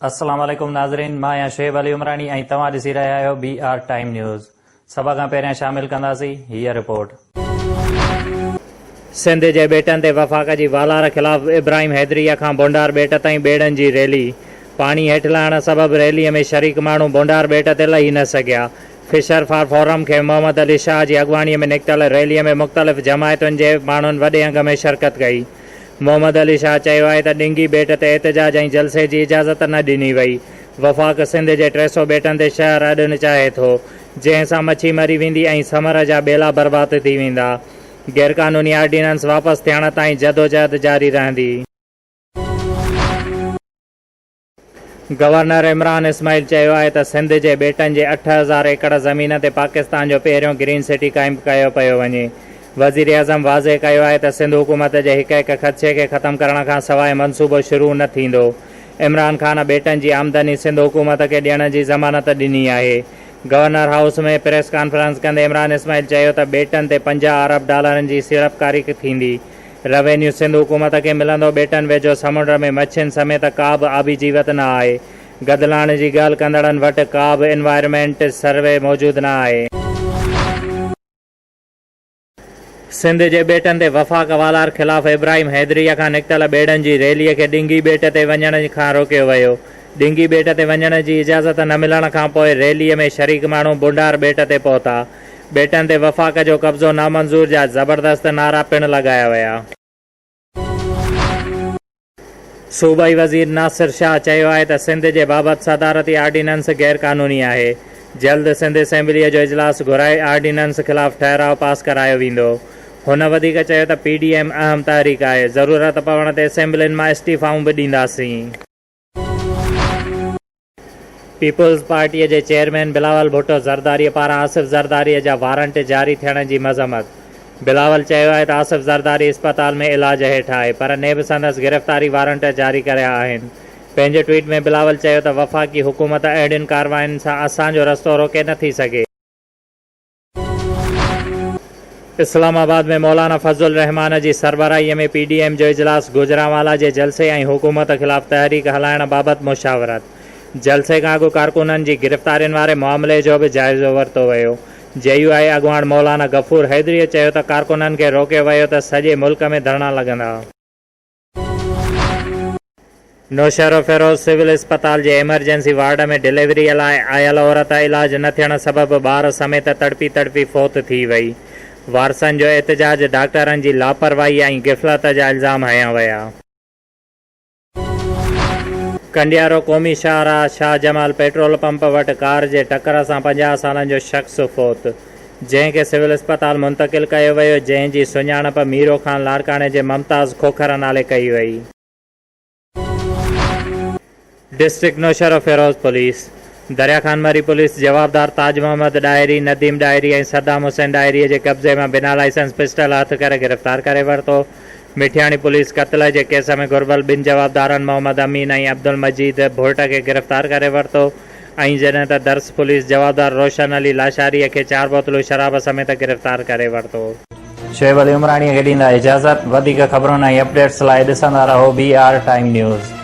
السلام عليڪم ناظرين مان آهيان شعيب علي عمراڻي ۽ توهان ڏسي رهيا آهيو بي آر ٽائيم نيوز سڀ کان پهريان شامل ڪنداسين هيء رپورٽ. سنڌ جي ٻيٽن تي وفاق جي والار خلاف ابراهيم حيدريء کان بونڊار ٻيٽ تائين ٻيڙن جي ريلي، پاڻي هيٺ لهڻ سبب ريلي ۾ شريڪ ماڻهو بونڊار ٻيٽ تي لهي نه سگهيا، فشر فار فورم کي محمد علي شاهه جي اڳواڻي ۾ نڪتل ريلي ۾ مختلف جماعتن جي ماڻهن وڏي انگ ۾ شرڪت ڪئي. محمد علي شاهه چيو آهي ته ڏنگي ٻيٽ تي احتجاج ۽ جلسي جي اجازت نه ڏني وئي، وفاق سنڌ جي 300 ٻيٽن تي شهر اڏڻ چاهي ٿو، جنهن سان مڇي مري ويندي ۽ سمر جا ٻيلا برباد ٿي ويندا، غيرقانوني آرڊيننس واپس ٿيڻ تائين جدوجهد جاري رهندي. گورنر عمران اسماعيل چيو آهي ته سنڌ جي ٻيٽن جي 8000 ايڪڙ زمين تي پاڪستان جو پهريون گرين سٽي قائم ڪيو پيو وڃي. وزيراعظم واضح ڪيو آهي ته سنڌ حڪومت جي هڪ هڪ خدشي کي ختم ڪرڻ کان سواء منصوبو شروع نه ٿيندو. عمران خان ٻيٽن جي آمدني سنڌ حڪومت کي ڏيڻ جي ضمانت ڏني آهي. گورنر هائوس ۾ پريس ڪانفرنس ڪندي عمران اسماعيل چيو ته ٻيٽن تي 50 ارب ڊالرن جي سيڙپڪاري ٿيندي. روينيو سنڌ حڪومت کي ملندو، ٻيٽن ويجهو سمنڊ ۾ مڇين سميت ڪا به آبي جيوت نه آهي، گدلاڻ جي ڳالهه ڪندڙن وٽ ڪا به انوائرمينٽ سروي موجود نه آهي. سنڌ جي ٻيٽن تي وفاق والار خلاف ابراهيم حيدريء کان نڪتل ٻيڙن جي ريلي کي ڏنگي ٻيٽ تي وڃڻ کان روڪيو ويو. ڏنگي ٻيٽ تي وڃڻ جي اجازت نه ملڻ کانپوء ريلي ۾ شريڪ ماڻهو بونڊار ٻيٽ تي پهتا. ٻيٽن تي وفاق جو قبضو نامنظور جا زبردست نعرا پڻ لڳايا ويا. صوبائي وزير ناصر شاهه چيو آهي ته سنڌ جي بابت صدارتي آرڊيننس غير قانوني آهي، جلد سنڌ اسيمبليء جو اجلاس گهرائي آرڊيننس خلاف ٺهراء پاس ڪرايو ويندو. هن وڌيڪ چيو ته پي ڊي ايم اهم تحريڪ آهي، ضرورت پوڻ تي اسيمبلين مان استعيفائون به ڏينداسين. پيپلز پارٽيء جي چيئرمين بلاول ڀٽو زرداريء پاران آصف زرداريء جا وارنٽ جاري ٿيڻ جي مذمت. بلاول چيو آهي ته آصف زرداري اسپتال ۾ علاج هيٺ آهي پر نيب سندس گرفتاري وارنٽ جاري ڪريا آهن. پنهنجي ٽوئيٽ ۾ بلاول چيو ته وفاقي حڪومت اهڙين ڪاررواين سان اسان جو رستو روڪي نه ٿي سگهي. اسلام آباد ۾ مولانا فضل الرحمان جي سربراهي ۾ پي ڊي ايم جو اجلاس، گوجرانوالا جي جلسي ۽ حڪومت خلاف تحريڪ هلائڻ بابت مشاورت، جلسي کان اڳ ڪارڪنن جي گرفتارين واري معاملي جو به جائزو ورتو ويو، جي يو آء اڳواڻ مولانا غفور حيدريء چيو ته ڪارڪنن کي روڪيو ويو ته سڄي ملڪ ۾ ڌرڻا لڳندا. نوشهروفيروز سول اسپتال جي ايمرجنسي وارڊ ۾ ڊليوريء لاء آيل عورت علاج نه ٿيڻ سبب ٻار سميت تڙپي تڙپي فوت ٿي وئي، وارثن جو احتجاج، ڊاڪٽرن جي لاپرواهي ۽ غفلت جا الزام هنيا ويا. ڪنڊيارو قومي شاهراهه شاهه جمال پيٽرول پمپ وٽ ڪار جي ٽڪر سان 50 سالن جو شخص فوت، جنهن کي سول اسپتال منتقل ڪيو ويو، جنهن جي سڃاڻپ ميرو خان لاڙڪاڻي جي ممتاز کوکر نالي ڪئي وئي. District Naushahro Feroze police, Darya Khan Marri police جوابدار تاج محمد ڏاهري، نديم ڏاهري ۽ صدام حسين ڏاهري جي قبضي مان بنا لائسنس پسٽل هٿ ڪري گرفتار ڪري ورتو. مٺياڻي پوليس قتل جي ڪيس ۾ گهربل ٻن جوابدارن محمد امين ۽ عبدالمجيد ڀرٽ کي گرفتار ڪري ورتو. ۽ جڏهن ته درس پوليس جوابدار روشن علي لاشاري کي چار بوتلون شراب سميت گرفتار ڪري ورتو. شعيب علي عمراڻي کي ڏيندا اجازت، وڌيڪ خبرن ۽ اپڊيٽس لاء ڏسندا رهو بي آر ٽائيم نيوز.